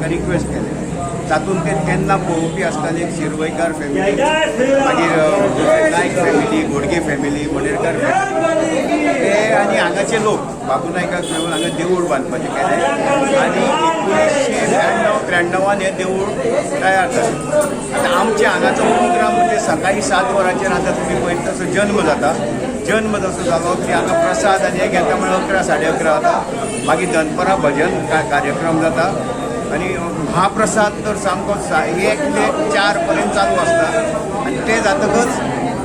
तांकां रिक्वेस्ट केलें. तातूंत ते तेन्ना पळोवपी आसताले एक शिरवयकार फॅमिली, मागीर नायक फॅमिली, घोडगे फॅमिली, मणेरकार फॅमिली, ते आनी हांगाचे लोक बाबू नायकाक मेळून हांगा देवूळ बांदपाचें केलें आनी 1992 त्र्याण्णवान हें देवूळ तयार जालें. आतां आमच्या हांगाचो प्रोग्राम म्हणजे सकाळी 7 वरांचेर, आतां तुमी पळयता तसो जन्म जाता. जन्म जसो जालो की हांगा प्रसाद आनी हें घेता म्हळ्यार 11, 11:30 जाता. मागीर दनपरां भजन कार्यक्रम जाता आनी महाप्रसाद तर सामको 1 ते 4 पर्यंत चालू आसता आनी ते जातकच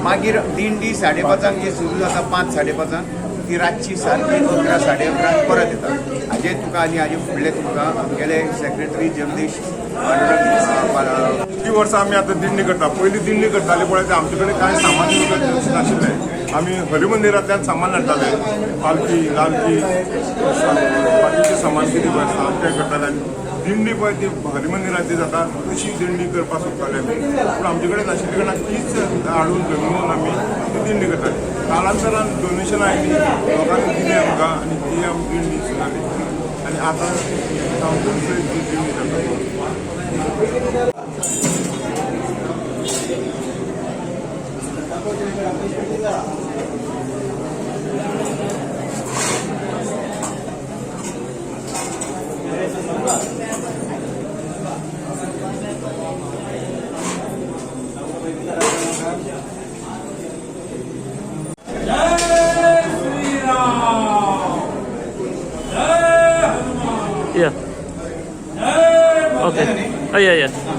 मागीर दिंडी 5:30 जी सुरू जाता, 5, 5:30, ती रातची सारकी 11, 11:30 परत येता. हाजे तुका आनी हाजे फुडले तुमकां आमगेले सेक्रेटरी जगदीश पांडुरंग. इतलीं वर्सां आमी आतां दिंडी करता. पयलीं दिंडी करताले पळय, ते आमचे कडेन कांय सामान विकत नाशिल्लें. आमी हरिमंदिरांतल्यान सामान हाडटाले, पालखी, लालखी, बाकीचें सामान कितें पळय आसता तें करताले आनी दिंडी पळय ती हरिमंदिरांत जी जाता तशी दिंडी करपाक सोदताले आमी. पूण आमचे कडेन नाशिल्ले कारणान तीच हाडून जमोवन आमी ती दिंडी करताले. कालांतरान डोनेशनां आयलीं, लोकांनी दिली आमकां आनी ती आमी दिंडी सुरू जाली आनी आतां सामकी ती दिंडी जाता. जय श्री राम, जय हनुमान. Yeah. जय Okay. Oh yeah.